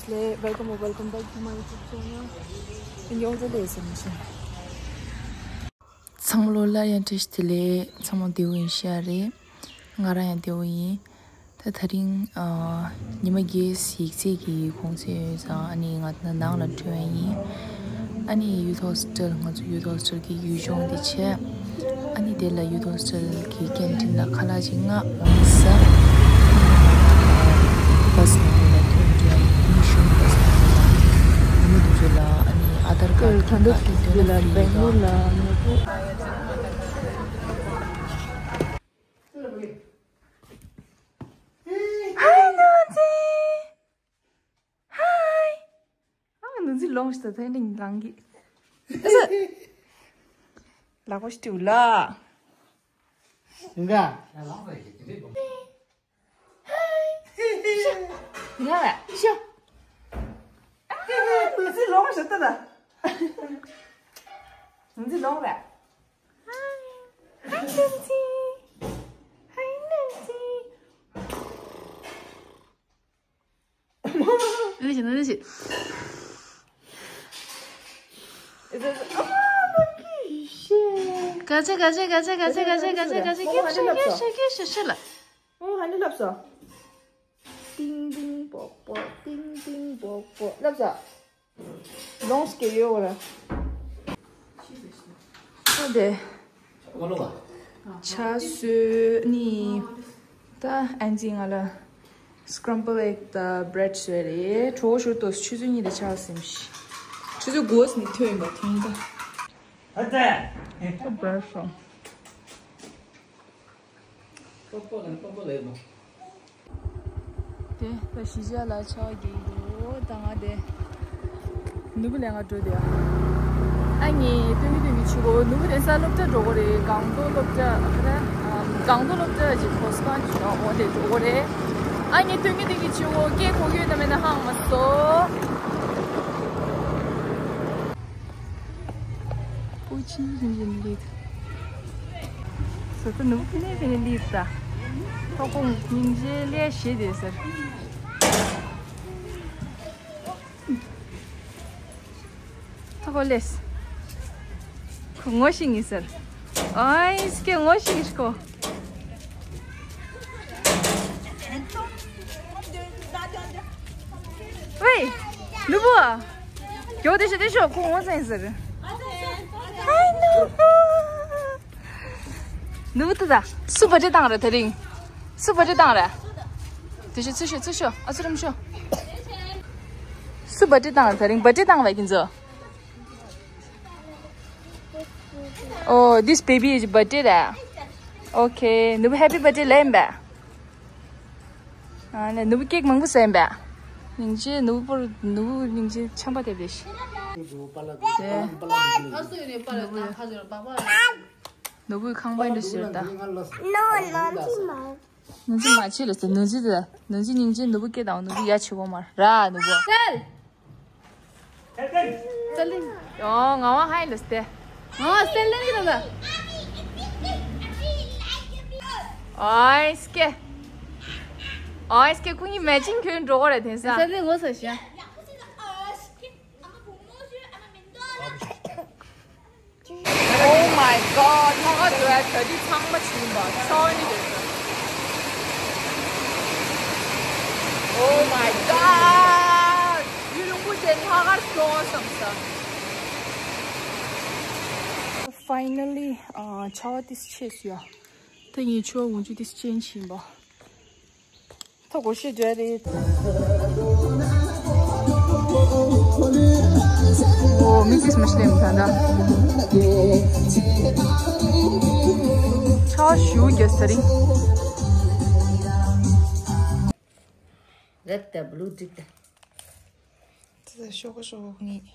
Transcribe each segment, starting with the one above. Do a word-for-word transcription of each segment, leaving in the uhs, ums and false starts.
Welcome or welcome back to my YouTube channel. ཡོངས་འཛིན་ལས་སེམས་ཤིང་། ཚང་མ་ལོ་སླར་ཡང་བཀྲ་ཤིས་བདེ་ལེགས། ཚང་མ་བདེ་པོ་ཡིན་ཤག་རེད། ང་རང་ཡང་བདེ་པོ་ཡིན། ད་དེ་རིང་ཨ་ཉི་མ་བརྒྱད་ཡིག་ཚད་ཀྱི་གུང་ཚིགས་ཡོད་ཙང་ཨ་ནི་ང་ད་ནང་ལ་འགྲོ་ཡ་ཡིན། ཨ་ནི་youth hostel ང་ཚོ་youth hostel གི་ཡུལ་ལྗོངས་དེ་བྱས། ཨ་ནི་དེ་ལ་youth hostel གི་canteen ལ་ཁ་ལག་ཅིག་མངགས་འོང་ས། bus ནང་ལ་ཐོན་འགྲོ་ཡ་ཡིན། གཞུང་bus ནང་ལ་མི་དེ་ཚོ་ལ་ཨ་ནི་Aadhaar card ད་ལྟ་དེ་ལྟོས་ན་free ཡིན་ད། Hi ནོར་འཛིན། Hi. ཨ་ནོར་འཛིན་ལོངས་ཤིག་ད་ཐེངས་ནི་ལངས་གི། ལག་པ་ཞིག་ལ། ཡིན་ག་ང་ལ་ཤོ། ཨ་ནོར་འཛིན་ལོངས་ཤིག་ད་ད། ནོར་འཛིན་ལོངས་ར། Hi ནོར་འཛིན། Hi ནོར་འཛིན། ནོར་འཛིན་ནོར་འཛིན། ག་ཚད་ག་ཚད་ག་ཚད་ག་ཚད་ག་ཚད་ག་ཚད་ག་ཚད་ག་ཚད་སྐྱེས་ཤོག་སྐྱེས་ཤོག་སྐྱེས་ཤོག་སྐྱེས་ཤོག་ལ། ཨོ་ཧ་ནི་ལབ་སོ། ཏིང་ཏིང་པོག་པོག་ཏིང་ཏིང་པོག་པོག་ལབ་སོ། ལོངས་སྐྱེ་ཡོད་ར། ཨོ་དེ། ཆ་སོས་ནི། ད་ཨན་ཙི་ང་ལ་scramble egg དང་bread བཟོས་རེད། གྲོགས་ཞུ་ཏོ་ཆུ་ཚོད་གཉིས་དང་ཆ་སེམས་ཤི། ཆུ་ཚོད་དགུ་ནས་ཐོན་ཡིན་པ་དེ་ཡིན་ད། ཨ་ཙི། ད་bread from། པོ་པོ་ལ་པོ་པོ་ལ་ཡོད་མོ། དེ་ད་གཞིས་ཆགས་ལ་ཆར་པ་རྒྱག་གི་འདུག་ད་ང་དེ་ནོར་བུ་ལེན་ག་འགྲོ་དེ། ཨ་ནི་སྟོན་གྱི་སྟོན་གྱི་ཆུ་གོ་ནོར་བུ་དེ་ས་སློབ་གྲྭ་འགྲོ་གི་རེད། སྒང་ཏོག་སློབ་གྲྭ་ཨ་ཁ་ར་སྒང་ཏོག་སློབ་གྲྭ་གི་གོ་སྐང་ཅིག་འོ་དེ་འགྲོ་གི་རེད། ཨ་ནི་སྟོན་གྱི་སྟོན་གྱི་ཆུ་གོ་སྐད་གོ་གི་ཡོད་ན་མེད་ན་ཧང་མ་སོ། པུ་ཆིང་ཆིང་ཆིང་ལི། ཟ་ད་ནུབ་ཕི་ནེ་ཕི་ནེ་ལི་ད། ཐོག་ཁོང་སྙིང་རྗེ་ལས་ཞེ་དེ་ཟེར། ཐོག་ཁོ་ལས། ཁོ་ངོ་ཤེས་ངེས་ཟེར། ཨའི་སྐད་ངོ་ཤེས་ངེས་ཁོ། ཝེ། ནུ་བོ། མགྱོགས་དེ་ཤོག་དེ་ཤོག་ཁོ་ངོ་ཚ་ཡིན་ཟེར། ཧའི་ནུ་བོ། ནུ་བོ་ད་ད་སུ་བར་ཐི་བཏང་ར་དེ་རིང་། སུ་བར་ཐི་བཏང་ར། དེ་ཤོག་ཚུར་ཤོག་ཚུར་ཤོག་ཨ་ཚུར་རམ་ཤོག་སུ་བར་ཐི་བཏང་ར་དེ་རིང་བར་ཐི་བཏང་བས་ཀྱིན་ཚོ། Oh, this baby is birthday ར། Okay, ནུ་བོ་happy birthday ལབ་ཡིན་པས། ཨ་ནི་ནུ་བོ་ཀེག་མང་པོ་ཟ་ཡིན་པས། སྙིང་རྗེ་ནུ་བོ་པོར་ནུ་བོ་སྙིང་རྗེ་ཆམ་པ་དེ་རེད། དེ། ནུ་བོའི་ཁང་པ་འདི་ཟེར་ད། No, no, ཐི་མ། ནུ་འཛི་མ་ཆེ་ལ་ཟེར་ནུ་འཛི་དེ་ནུ་འཛི་སྙིང་རྗེ་ནུ་བོ་སྐད་དང་ནུ་བོ་ཡ་ཆེ་བོ་མ་ར་ནུ་བོ། སལ། ཡོ་ང་བ་ཧའི་ལ་སྟེ། ང་བ་སལ་ལེན་གི་ད། ཨའི་སྐེ། ཨའི་སྐེ་ཁོ་གཉིས་matching གྱོན་འགྲོ་གོ་རེད་དེང་སང་། སལ་ལེན་ངོ་ཚ་ཤ། Oh my god ལྷག་དཀར་འགྲོ་ཡ་གྲ་སྒྲིག་ཚང་མ་བྱིན་པ་ཆོག་ནི་རེད། Oh my god ཡུལ་ལུང་པོ་ཅན་ལྷག་དཀར་སོང་བསམ་ས། Finally ཆར་པ་ཏིས་ཆེ་སུ་ཡ། ད་ངས་ཆུ་བ་འོང་ཆུ་ཏིས་ཅན་བྱིན་པ། ཐོག་གོ་ཤེས་འདྲ་རེད། ཨོ་མི་ཚེས་མ་ཤི་ལེམ་ད་ད། ཆ་ཞུ་རྒྱ་ས་རིང་། རེད་ད་བླུ་འགྲིག་ད། ད་ཤོག་གོ་ཤོག་གོ་ངེས།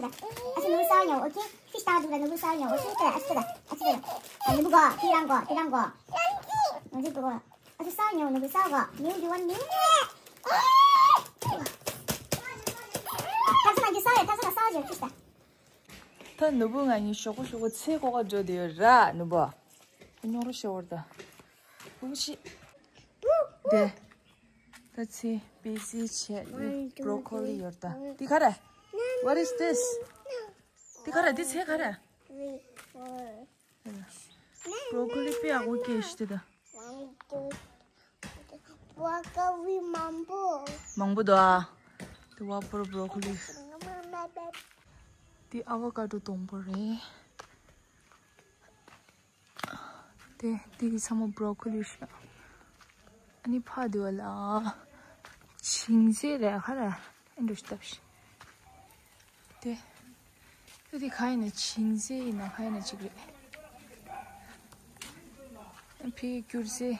ཨ་ཅེ་ནུ་བོ་ཟ་བ་ཉོ། ཨོ་ཁེ། ཕིཤ་ཏག་འདུག་ལ། ནུ་བོ་ཟ་བ་ཉོ། ཨོ་ཁེ། ཨ་ཅེ་ད། ཨ་ཅེ་ད། ཨ་ཅེ་ད། ནུ་བོ་གོ། ཁྱེད་རང་གོ། ཁྱེད་རང་གོ། ཨ་ཅེ་གོ། ཨ་ཅེ་ཟ་བ་ཉོ། ནུ་བོ་ཟ་བ་གོ། མིའུ། Do you want milk? ཐག་ཆ་ན་གི་ཟ་བ་ཡ། ཐག་ཆ་ན་ཟ་བ་ཇོ། ཕིཤ་ཏག་ད་ནུ་བོ་ང་གཉིས་ཞོག་པོ་ཞོག་པོ་ཚལ་བཀོག་ག་འགྲོ་བསྡད་ཡོད་ར། ནུ་བོ། ཁོ་རྙོག་ར་ཤོར་བ་རེད་ད། ཨུ་ཤི། དེ། ད་ཚལ་པད་ཚལ་བྱས། འདི་བྷ་རོ་ཀོ་ལི་ཡོད་རེད་ད། འདི་ག་རེ། What is this? འདི་ག་རེ། འདི་ཚལ་ག་རེ། བྷ་རོ་ཀོ་ལི་དཔེ་ཡག་པོ་སྐྱེས་ཤག་འདི་ད། བྷ་རོ་ཀོ་ལི་མང་པོ། མང་པོ་འདུག་ཨ། འདི་བྷ་རོ་ཀོ་ལི། འདི་ཨ་བོ་ཀ་ཌོ་སྡོང་པོ་རེད། དེ་དེ་གི་ཚང་མ་བྷ་རོ་ཀོ་ལི་ཤག་ཨ་ནི་ཕ་དེ་བ་ལ་བྱིང་རྫས་རེད་ག་རེ། ཨེ་འདྲ་ཞིག་བཏབ་ཤག་དེ་དེ་དེ་ག་ཡིན་ན། བྱིང་རྫས་ཡིན་ན་ག་ཡིན་ན་གཅིག་རེད། ཨ་ཕའི་སྐྱུར་རྫས།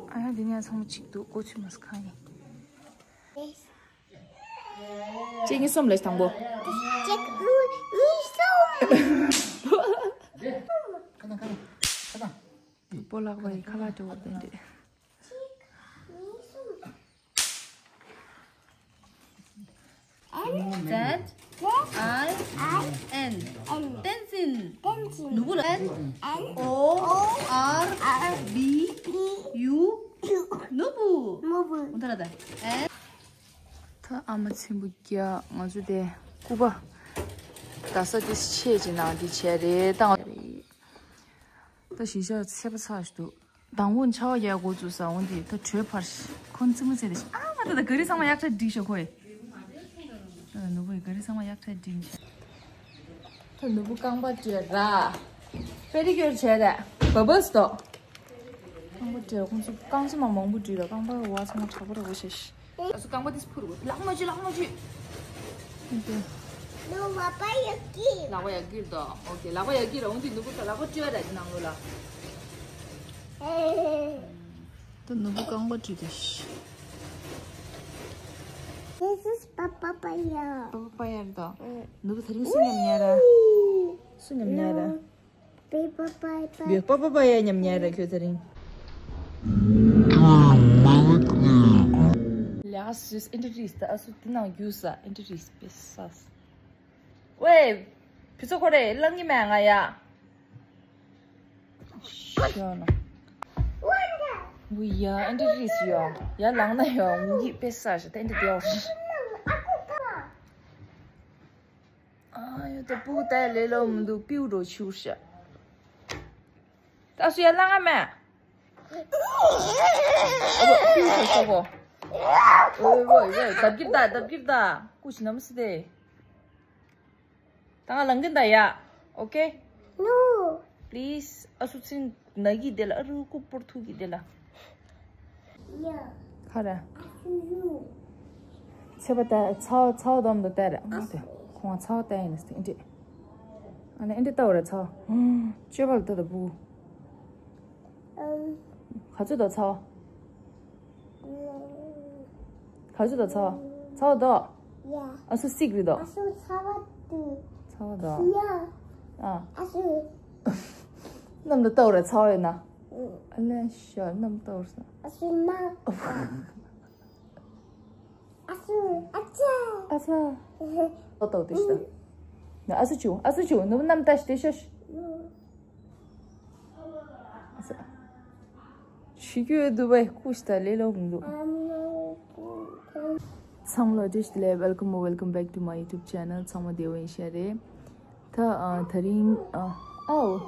ཨ་ཡ། འདི་ནས་ཚང་མ་གཅིག་འདུག་གོ་ཚོད་མ་སོང་ག་ཡིན། གཅིག་གཉིས་གསུམ་ལས་དང་པོ། གཅིག་གཉིས་གཉིས་གསུམ། སྤོ་ལགས་པ་ཡི་ཁ་ལག་འདྲ་བོ་དེ་འདྲས། གཅིག་གཉིས་གསུམ། N Z R I N བསྟན་འཛིན། བསྟན་འཛིན། ནུ་བོ་ལ། N O R B U ནུ་བོ། ནུ་བོ། འོ་ད་ལ་ད། N ད་ཨ་མ་ཚེམ་བུ་རྒྱག་ང་ཚོ་དེ་སྐུ་པ་རྡ་ས་དེ་ཆེ་ཅེ་ནང་དེ་བྱས་རེད་བཏང་རེད། ད་གཞིས་ཆགས་ཚད་པ་ཚ་ཞིག་འདུག་དང་པོ་ཆར་པ་རྒྱག་འགོ་བཙུགས་ས། འོན་ཏེ་ད་དྲོད་ཕར་ཁོ་རྩེད་མོ་རྩེ་དེ་ཤི། ཨ་མ་ད་ད་ག་རི་ཚང་མ་གཡག་ཁྲ་བསྒྲིགས་ཤོག་ཁོས། ད་ནུ་བོས་ག་རི་ཚང་མ་གཡག་ཁྲ་བསྒྲིགས་ཤག་ད་ནུ་བོ་རྐང་པ་བཀྲུས་ར། པེ་ཌི་ཀིའུར་བྱས་ར། བ་བས་ཏོ། རྐང་པ་བཀྲུས། ཁོང་ཚོ་རྐང་རྗེས་མ་མང་པོ་བཀྲུས་ར། རྐང་པ་བ་ཚང་མ་དྲག་པོ་དྲག་པོ་བྱས་ཤག་ཨ་སུ་རྐང་པ་དེ་ཕུར་གོ། ལག་མ་གཅུས། ལག་མ་གཅུས། ལག་པ་ཡག་གི། ལག་པ་ཡག་གི་རེད་དོ། ཨོ་ཁེ། ལག་པ་ཡག་གི་རེད། འོན་ཏེ་ནུ་བོ་ད་ལག་པ་བཀྲུས་པ་རེད་ནང་ལོགས་ལ། ད་ནུ་བོ་རྐང་པ་བཀྲུས་དེ་ཤི། This is Papa Paya. པ་པ་པ་ཡ་རེད་དོ། ནུ་བོ་དེ་རིང་སུ་མཉམ་ཉལ་ར། སུ་མཉམ་ཉལ་ར། Baby Papa Paya. པ་པ་པ་ཡ་མཉམ་ཉལ་ར་ཁྱོད་དེ་རིང་། ལགས་སོ། ཨེ་འདྲ་རིས་ད། ཨ་སུ་དེ་ནང་རྒྱུགས་ས། ཨེ་འདྲ་རིས་པེ་ས། ཝེ། ཕི་ཚོ་ཁོ་རེ་ལང་གི་མེད་ང་ཡ། ཤོ་ན། ཝི་ཡ་ཨེ་འདྲ་རིས་ཡ། ཡ་ལང་ན་ཡ་ངུ་གི་པེ་ས་ཞིག་ད་ཨེ་འདྲ་དེའོ། ཨ་ཡོ་ད་པུ་ད་ལེ་ལོ་མི་འདུག་པིའུ་འགྲོ་ཆུར་ཤ། ད་སུ་ཡ་ལང་ང་མེད། ཨ་བ་པིའུ་ཤ་སོ་བོ། ཝེ་ཝེ་ཝེ་ལྡབ་ཀྱིར་ད་ལྡབ་ཀྱིར་ད་ཀུ་ཤི་ནམ་སི་དེ། ད་ང་ལང་གིན་ད་ཡ། ཨོ་ཁེ། No. Please. ཨ་སུ་ཚིན་ན་གི་དེ་ལ། ཨ་རུ་ཀུ་པོར་ཐུ་གི་དེ་ལ། ཡ། ཁ་ར། ཨ་སུ་ཡུ། ཚེ་པ་ད་ཚའོ་ཚའོ་དོམ་དུ་ཏེ་ར། ཨ་སུ། ཁོང་ཚའོ་ཏེ་ཡིན་ནས་ཏེ་ཨིན་ཏེ། ཨ་ནི་ཨིན་ཏེ་ཏའོ་ར་ཚའོ། ཅོ་བལ་ཏོ་ད་བུ། ཨམ། ག་ཚོད་དོ་ཚའོ། ག་ཚོད་དོ་ཚའོ། ཚའོ་དོ། ཡ། ཨ་སུ་སིག་རི་དོ། ཨ་སུ་ཚ་བ་དུ། ཚ་བ་དོ། ཡ། ཨ། ཨ་སུ། གནམ་དུ་ལྟ་བར་ཚའོ་ཡོད་ན། ཨ་ལེ་ཤ་གནམ་ལྟ་བར་ས། ཨ་སུ་མ། ཨ་སུ་ཨ་ཅག་ཨ་ཅག་ཏོ་ཏོ་ཏི་ཤ། ན་ཨ་སུ་ཆུ་ཨ་སུ་ཆུ་ནུ་གནམ་ལྟ་ཤི་ཏེ་ཤ་ཤ། ཨ་སུ། ཆི་ཀྱུ་དུ་བའི་ཀུ་ཤ་ད་ལེ་ལོ་གུང་དུ། ཚང་མ་ལ་བཀྲ་ཤིས་བདེ་ལེགས། Welcome or welcome back to my YouTube channel. ཚང་མ་བདེ་བོ་ཡིན་ཤ་རེད། ད་ཨ་དེ་རིང་ཨ་ཨའོ།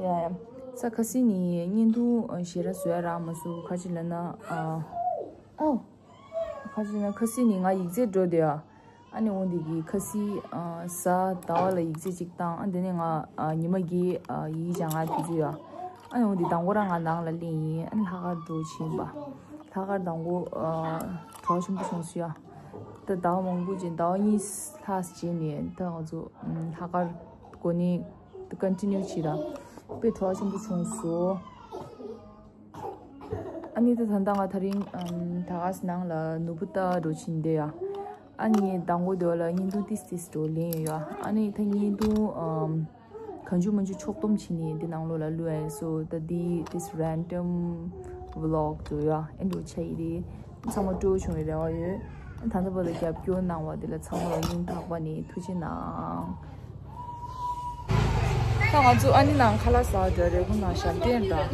ཡ་ཡ། ས་ཁ་སི་ནི་བརྙན་ཐུང་ཨ་ཞེ་ར་བཟོ་ཡ་རག་མ་སུ་ཁ་ཅིག་ལ་ན་ཨ་ཨའོ། ཁ་ཅིག་ན་ཁ་སི་ནི་ང་ཡིག་ཚད་འགྲོ་དེ་ཨ། ཨ་ནི་འོ་འདི་གི་ཁ་སི་ཨ་ས་ཟླ་བ་ལ་ཡིག་ཚད་ཅིག་བཏང་། ཨ་འདི་ནི་ང་ཨ་ཉི་མ་གི་ཨ་ཡིག་སྦྱང་ང་དུས་ཚོད་ཡ། ཨ་ནི་འོ་འདི་དང་པོ་རང་ང་ནང་ལ་གླེང་ཡིན། ཨ་ནི་ལྷག་དཀར་འགྲོ་ཕྱིན་པ། ལྷག་དཀར་དང་པོ་ཨ་གྲོགས་ཆེན་པོ་བྱུང་སོང་ཡ། ད་ཟླ་བ་མང་པོ་རྗེས་ཟླ་བ་གཉིས་ལྷག་རྗེས་ནས་ད་ང་ཚོ་ཨམ་ལྷག་དཀར་གོ་ནས་ད་ཀོན་ཊི་ནིའུ་བྱེད་ད་དཔེ་གྲོགས་ཆེན་པོ་བྱུང་སོང་། ཨ་ནི་ད་ད་ལྟ་ང་དེ་རིང་ཨམ་ད་ག་སི་ནང་ལ་ནུ་བོ་ལྟ་འགྲོ་ཕྱིན་དེ་ཡ། ཨ་ནི་དང་པོ་དེ་ལ་བརྙན་ཐུང་ཏིས་ཏིས་འགྲོ་ལེན་ཡོད་ཡ། ཨ་ནི་ད་བརྙན་ཐུང་ཨམ་གང་བྱུང་མང་བྱུང་ཕྱོགས་བསྡོམས་བྱས་ནས་འདི་ནང་ལོགས་ལ་བླུགས་ཡ་ཡིན། སོ་ད་འདི་ཏིས་རན་ཌམ་ཝི་ལོག་འགྲོ་ཡ་ཨེ་འགྲོ་ཆ་ཡི་རེད། ཚང་མ་སྤྲོ་བྱུང་བའི་རེ་བ་ཡོད། ད་ལྟ་བར་དུ་རྒྱབ་སྐྱོར་གནང་བ་དེ་ལ་ཚང་མ་ལ་སྙིང་ཐག་པ་ནས་ཐུགས་རྗེ་གནང་། ད་ང་ཚོ་ཨ་ནི་ནང་ཁ་ལག་ཟ་འགྲོ་རེད། ཁོང་ནང་ཞབས་བརྟན་འདྲ།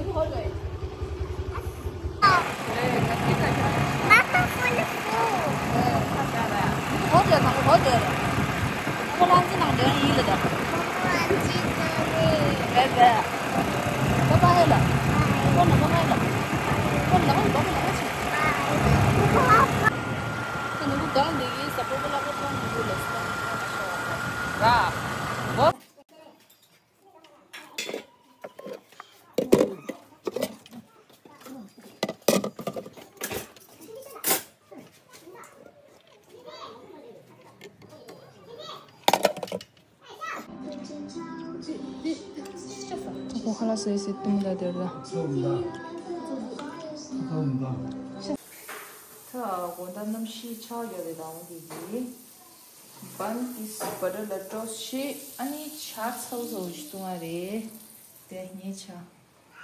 ཁོ་ཁ་ལག་ཟས་ཟས་བཏུང་ད་དེར་ད། ད་དགོང་དག་གནམ་གཤིས་ཆར་ཡོད་རེད་ད་འོང་གི་གི། བན་ཏིས་བ་ཏར་ལ་ཏོ་སི་བྱས། ཨ་ནི་ཇ་ཚ་བོ་ཚ་བོ་ཞིག་བཏུང་བ་རེད། དེ་ངའི་ཇ།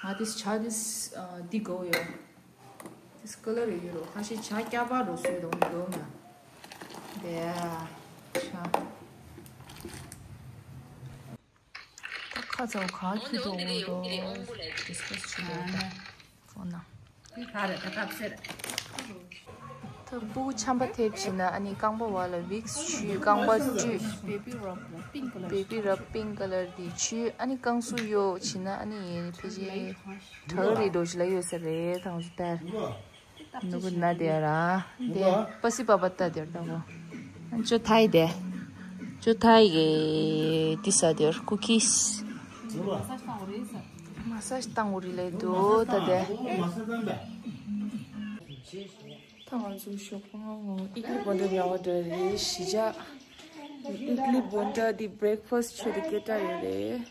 ང་ཏིས་ཇ་ཏིས་འདི་དགོས་ཡོད། ཏིས་ཀ་ལར་ཡོད་རོ། ཁ་ཤས་ཇ་སྐྱ་པ་རོ་སུ་དང་དགོས་ན། དེ་ཇ། ད་ཁ་ཚ་བོ་ག་ཁྱི་དོ་འོ་དོ་ཌིས་ཀ་སི་བྱེད་དགོས་ད། ཁོ་ན། ག་རེ་ད་གབ་སེར། ད་སྤུ་གུ་ཆམ་པ་ཐེབས་བྱས་ན་ཨ་ནི་རྐང་པ་བར་ལ་ཝིག་སི་བྱུགས། རྐང་པ་བཀྲུས། བེ་བི་རབ་པིང་ཀ་ལར། བེ་བི་རབ་པིང་ཀ་ལར་འདི་བྱུགས། ཨ་ནི་རྐང་ཟུག་གཡོགས་བྱས་ན་ཨ་ནི་ཕལ་ཆེར་བྲག་རི་འགྲོ་ཞིག་ལ་ཡོད་ས་རེད། ད་ང་ཚོ་ལྟར་ནུ་གུ་ན་དེ་ར་དེ་པ་སི་པ་པ་ཏ་དེར་ད་གོ། ཅོ་ཐའི་དེ། ཅོ་ཐའི་གི་ཏི་ས་དེར་ཀུ་ཀིས། མ་སཱ་ཇི་བཏང་འོ་རི་ལེ་དུ་ད་དེ། ད་ང་ཚོ་ཞོགས་པ་སྔ་མོ་ཨིཌ་ལི་བོན་ཌ་ཉོ་བ་འདྲ་རེད། གཞིས་ཆགས་ཨིཌ་ལི་བོན་ཌ་འདི་བྷི་རེག་ཕ་སི་ཊི་ཆེད་དུ་སྐད་གྲགས་ཡོད་རེད།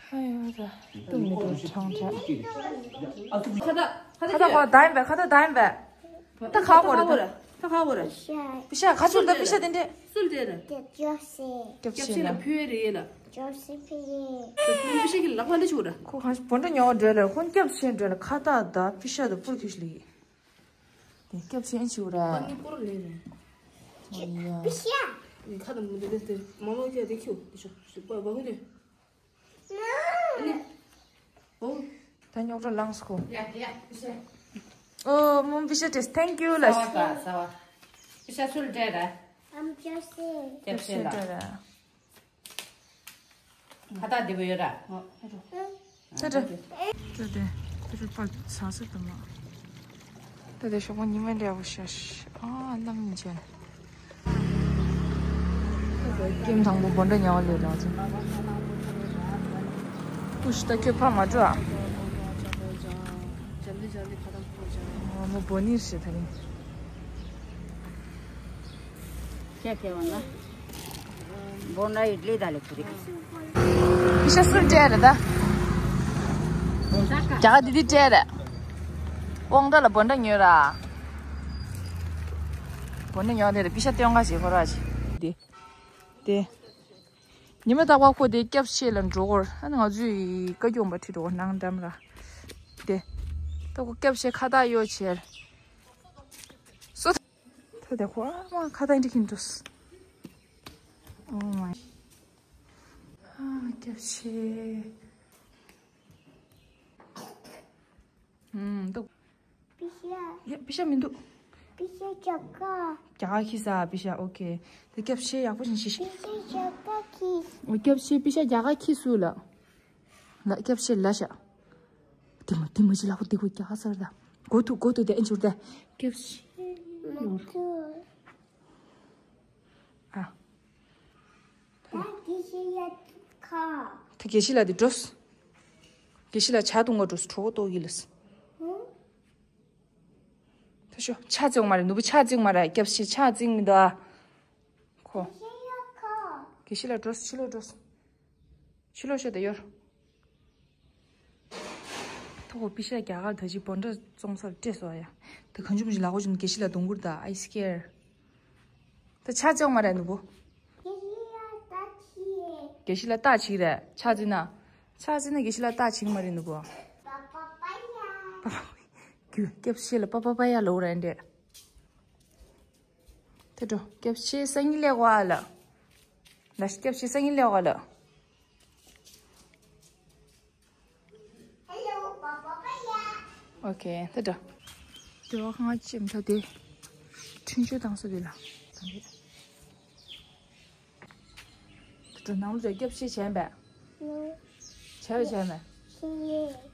ཧ་ཡ་ར་ཏུ་མི་འགྲོ་ཆང་ཆ། ཁ་ད་ཁ་ད་ཁ་ད་ཁོ་ད་ཡིན་པས། ཁ་ད་ད་ཡིན་པས། ད་ཁ་བོ་ར་ད་ཁ་བོ་ར། པི་ཤ་ག་ཚོད་ད་པི་ཤ་དེ་འདྲས། སུལ་དེ་ར། སྐྱབས་སྐྱབས་ཤེས་ལ། སྐྱབས་ཤེས་ལ་ཕུལ་རེད་ལ། སྐྱབས་ཤེས་ཕུལ་རེད། པི་ཤ་གི་ལག་པ་འདི་ཆུ་ར། ཁོ་གང་བོན་ཌ་ཉོ་བ་འགྲོ་ལ་ཁོ་སྐྱབས་ཤེས་འགྲོ་ལ་ཁ་ད་ད་པི་ཤ་ད་པུར་ཁྱུ་ཤི་ལི། དེ་སྐྱབས་ཤེས་ཆུ་ར། ཨ་ནི་པུར་ལེ་ར། ཡ། པི་ཤ། ཁ་ད་མི་འདི་དེ་མ་མོ་ཀྱ་དེ་ཁྱུ་དེ་ཆུ་ཞིག་པ་བ་གི་དེ། ད་རྙོག་དྲ་ལངས་སོ། ཡ་ཡ་པི་ཤ། ཨོ་མོ་པི་ཤ་ཏེས་ཐེང་ཀྱུ་ལ། ཟ་བ་ད་ཟ་བ། པི་ཤ་སུལ་འདྲེ་ར། ཨམ་ཅོ་སེ། སྐྱབས་སེ་ལ། ཁ་ཏ་འདི་བོ་ཡོད་ར། ད་ད་ད་ད་ད་ད་པ་ཚ་ས་ད་མ། ད་དེ་ཞོགས་པ་ཉི་མ་འདྲ་བོ་ཤ་ཤ། ཨ་གནམ་ཉིན་ཅན། ཀེམ་དང་པོ་བོན་ཌ་ཉལ་བ་ལས་ལོག་ཅིང་། ཨུ་ཤི་ད་ཁྱོད་ཕར་མ་འགྲོ་ཨ། ཨ་མོ་བོ་ནིར་ཞེས་ད་རིང་། ཁྱེད་ཁྱེད་བ་ན། བོན་ཌ་ཨིཌ་ལི་ད་ལེ་ཁུ་རི། པི་ཤ་སུལ་སྤྲད་རེད་ད། རྒྱ་ག་དི་དི་སྤྲད་རེད། དབང་གྲགས་ལ་བོན་ཌ་ཉོས་ར། བོན་ཌ་ཉོས་དེ་རེད། པི་ཤ་སྟོན་ག་ཞིག་ཁོ་ར་ཞིག་དེ། དེ། ཉི་མ་རྟག་པར་ཁོ་དེ་སྐྱབས་ཤེས་ལ་འགྲོ་གོ། ཨ་ནི་ང་ཚོའི་བཀའ་སྐྱོང་པ་ཁྲིད་འགྲོ་གོ་ནང་འགྲམ་ར། དེ། ད་ཁོ་སྐྱབས་ཤེས་ཁ་བཏགས་གཡོག་བྱེད། སོ། ད་དེ་ཁོ་ཨ་མ་ཁ་བཏགས་འདི་ཁྱིན་འགྲོ། Oh my. ཨ་སྐྱབས་ཤེས། ཨུམ་འདུག་པི་ཤ། ཡ་པི་ཤ་མི་འདུག་པི་ཤ་རྒྱ་གར། རྒྱ་གར་ཁྱི་ཟ་པི་ཤ། ཨོ་ཁེ། དེ་སྐྱབས་ཤེས་ཡག་པོ་ཞིག་ཤི་ཤི། པི་ཤ་རྒྱ་གར་ཁྱི། ཨོ་སྐྱབས་ཤེས་པི་ཤ་རྒྱ་གར་ཁྱི་སུ་ལ། ལ་སྐྱབས་ཤེས་ལ་ཤ། དེ་མ་དེ་མ་ཅི་ལ་ཁོ་དེ་ཁོ་རྒྱ་གར་སར་ད། གོ་ཐུ་གོ་ཐུ་དེ་ཨེ་འཇུར་ད། སྐྱབས་ཤེས། མ་ཐུ། ཨ། ད་དགེ་བཤེས་ཡ་ཁ། ད་དགེ་བཤེས་ལགས་དེ་འགྲོ། དགེ་བཤེས་ལགས་ཇ་བཏུང་ག་འགྲོ། གྲོད་ཁོག་ལྟོགས་ཀྱི་ལགས། ཧུམ། ད་ཤོ་ཇ་བཙིང་མ་རེད། ནུ་བོ་ཇ་བཙིང་མ་རེད། སྐྱབས་ཤེས་ཇ་བཙིང་མི་འདུག་ཨ། ཁོ། དགེ་བཤེས་ཡ་ཁ། དགེ་བཤེས་ལགས་འགྲོ། ཕྱི་ལོགས་འགྲོ། ཕྱི་ལོགས་ཤོད་དེ་ཡོར། ཐོག་པི་ཤ་རྒྱ་གར་ད་ཅི་བོན་ཌ་བཙོང་སར་སྤྲད་སོང་ཡ། ད་གང་བྱུང་མི་བྱུང་ལག་པ་བྱུང་དགེ་བཤེས་ལགས་གདོང་ཁུར་ད། I scared. ད་ཆ་ཙེ་མ་རེད་ནུ་བུ། དགེ་བཤེས་ལ་རྟགས་ཅིག་རེད། ཆ་ཙེ་ན། ཆ་ཙེ་ན་དགེ་བཤེས་ལ་རྟགས་ཅིག་མ་རེད་ནུ་བུ། དགེ་བཤེས་ལ་པ་པ་པ་ཡ་ལོ་རེད་འདྲེ། དེ་འགྲོ་དགེ་བཤེས་སང་ཉིན་ལས་གོ་ཨ་ལ། ལ་ཤི་དགེ་བཤེས་སང་ཉིན་ལས་གོ་ཨ་ལ། ཨོ་ཁེ། ད་འགྲོ། དེ་བ་ཁང་ཅེམ་ཐ་དེ། འཕྲིན་བཅོལ་བཏང་ས་དེ་ལ། ད་འགྲོ་ནང་ལོ་རེ་སྐྱབས་ཤེས་བྱས་པས། བྱས་པས་བྱས་པས།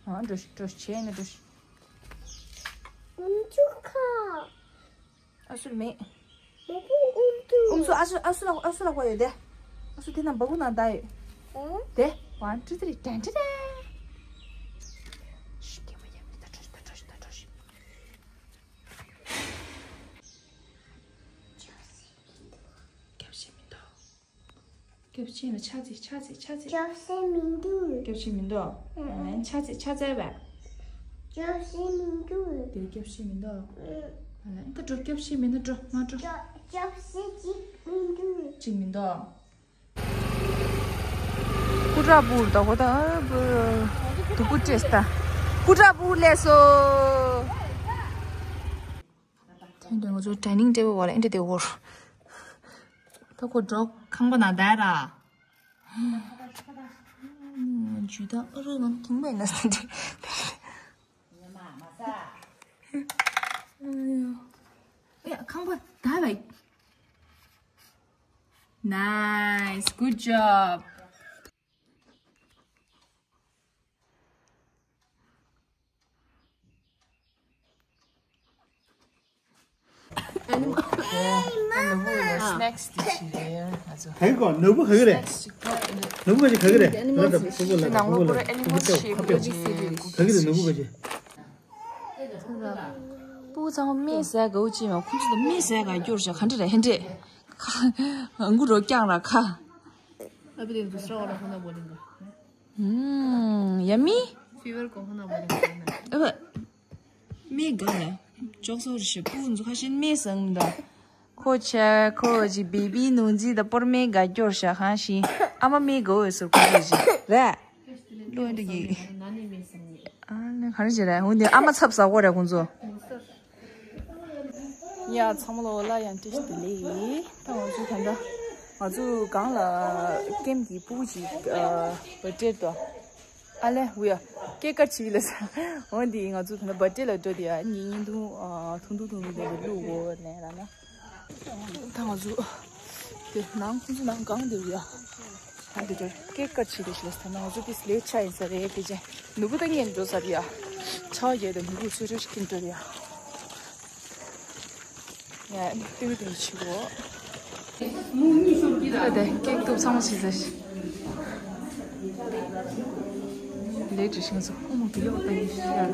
ཨ་འགྲོ་ཤི་འགྲོ་ཤི་བྱས་ནས་འགྲོ་ཤི། ཨ་སུ་མེད། ཨུམ་སུ་ཨ་སུ་ཨ་སུ་ལ་ཨ་སུ་ལ་གོ་ཡོད་དེ། ཨ་སུ་དེ་ན་སྦ་ཁུག་ནང་བསྡད་ཡོད། དེ། ཝན་ཊུ་ཐི་རི་ཏན་ཏི་ཏན། ཤི་ཀེ་མ་ཡ་མི་ད་འགྲོ་ཤི་ད་འགྲོ་ཤི་ད་འགྲོ་ཤི། སྐྱབས་ཤེས་མི་འདུག་སྐྱབས་ཤེས་ལ་ཆ་ཙེ་ཆ་ཙེ་ཆ་ཙེ། སྐྱབས་ཤེས་མི་འདུག་སྐྱབས་ཤེས་མི་འདུག་ཨ་ཆ་ཙེ་ཆ་ཙེ་བས། སྐྱབས་ཤེས་མི་འདུག་དེ་སྐྱབས་ཤེས་མི་འདུག་ཨ་ད་འགྲོ་སྐྱབས་ཤེས་མི་འདུག་འགྲོ་མ་འགྲོ། སྐྱབས་སྐྱབས་ཤེས་གཅིག་མི་འདུག་གཅིག་མི་འདུག་ཀུ་ཏྲ་པུར་ད་གོ་ད་བུ་དུ་པུ་ཏྲེས་ད་ཀུ་ཏྲ་པུར་ལས་སོ། དེ་འདྲ་ང་ཚོ་ཊེ་ནིང་སྤྲད་པ་བ་ལ་ཨེ་འདྲ་དེ་འོར། ད་ཁོ་འགྲོ་ཁང་པ་ནང་བསྡད་ར། ཇུས་དང་ཨ་རུ་ང་ཐུང་བས་ན་སྟེ། ཡ་ཁང་པ་ད་བས། Nice, good job. ནོར་བུ་ག་གི་རེད། ནོར་བུ་ག་གི་རེད། ང་ལ་ཕུ་གུ་ལ་ཕུ་གུ་ལ་ཕུ་གུ་ལ་ཕུ་གུ་ལ་ཕུ་གུ་ལ་ག་གི་རེད་ནོར་བུ་ག་གི། སྤུ་གུ་ཚང་མ་སྨན་ཟས་དགའ་བོ་ཅིག་མ་ཁོང་ཚོ་ད་སྨན་ཟས་ག་སྐྱོར་བྱ་ག་འདྲ་རེད་ཧེ་འདྲེ། ཁ་ཨང་གུ་རོ་རྐྱང་ར་ཁ། ཨ་བི་དེ་འདུག་སྲ་བ་ལ་ཁོ་ན་བོ་ལིང་ག་ཨུམ། ཡ་མི། ཕི་བར་གོ་ཁོ་ན་བོ་ལིང་ག་ན། ཨ་བ། སྨན་ག་ལ། ཅོག་སོ་རི་ཤི་སྤུ་གུ་ཚོ་ཁ་ཤས་སྨན་ཟང་ད། ཁོ་ཆ་ཁོ་ཅི་བི་བི་ནུ་ཛི་ད་པོར་སྨན་ག་སྐྱོར་བྱ་གང་ཤི། ཨ་མ་སྨན་ག་འོས་སོ་ཁོ་ཚོ་ཅི་རེད། ལོ་འདི་གི། ཨ་ནི་ག་རེ་བྱེད་རེད་འོ་འདི་ཨ་མ་ཚབ་ཟ་གོ་རེད་ཁོང་ཚོ། ཡ་ཚང་མ་ལོ་ལ་ཡང་བཀྲ་ཤིས་བདེ་ལེགས། ད་ང་ཚོ་ད་ལྟ་ང་ཚོ་སྒང་ལ་ཀེམ་གྱི་སྤུ་གུ་ཅིག་བར་ཐི་ཌེ་དོ། ཨ་ལེ་ཝི་ཡ་ཀེག་ཀ་ཊི་བྱེད་ལ་ས། འོ་འདི་ང་ཚོ་ད་ལྟ་བར་ཐི་ཌེ་ལ་འགྲོ་དེ་ཡ་ཉིན་ཉིན་ཐུང་ཐུང་ཐུང་ཐུང་དེ་ལ་བླུག་གོ་ནས་ལ་ན། ད་ང་ཚོ་དེ་ནང་ཁོང་ཚོ་ནང་གང་དེ་ཡ། ད་དེ་འདྲ་ཀེག་ཀ་ཊི་བྱེད་དེ་ཞེས་ད་ང་ཚོ་དེ་ལས་ཆ་ཡིན་ས་རེད་དེ་ཅན་ནུ་བུ་ད་ངས་འགྲོ་ས་རེད་ཡ། ཆ་ཡོད་དེ་ནུ་བུ་ཚུར་ཚུར་ཤིག་འགྲོ་རེད་ཡ། ཡ་ཏིང་ཏིང་ཆི་གོ། ད་དེ་ཀེག་ཏུ་ཚང་མ་ཞིག་ཟེར་ཞིག་ལས་བྲིས་ཤིང་སོ་ཨོ་མོ་བི་ལོག་ཏང་ཡིན་ཤག་ང་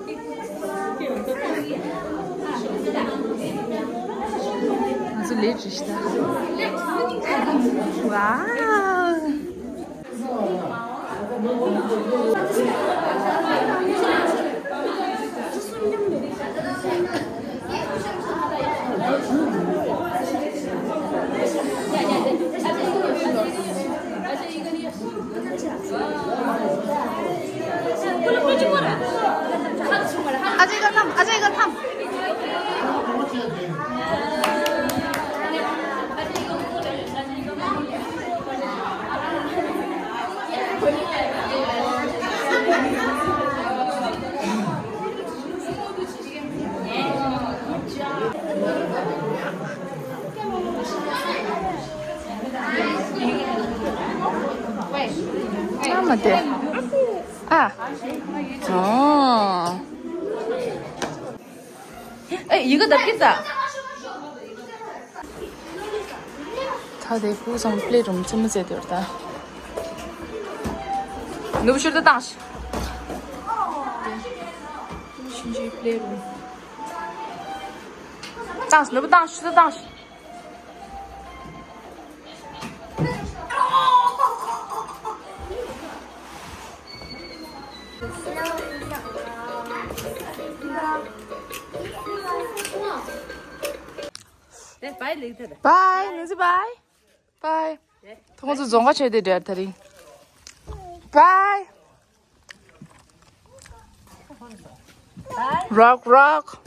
ཚོ་ལས་བྲིས་ཤིག་ད། ཝའོ། ཨ་ཅེ་ག་ཐམ། ཨ་ཅེ་ག་ཐམ། ཨ་མ་དེ། ཨ། ཨོ། ཨེ་ཡི་གེ་ད་ཀི་ཙ། ད་དེ་ཕུ་སང་པླེ་རུམ་ཙི་མོ་ཙེ་དེར་ད། ནུབ་ཤུར་ད་བཏང་ཤི། ཤིན་ཅི་པླེ་རུམ། བཏང་ཤི་ནུབ་བཏང་ཤི་ད་བཏང་ཤི། Bye. Nancy, bye. Bye. ཁོང་ཚོ་རྫོང་ཁ་ཆོད་དེ་འདྲ་ད་རིང་། Bye. Rock, rock.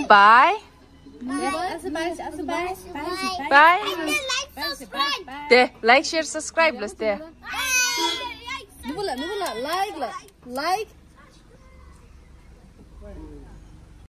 Bye. Bye. Like, share, subscribe. Like.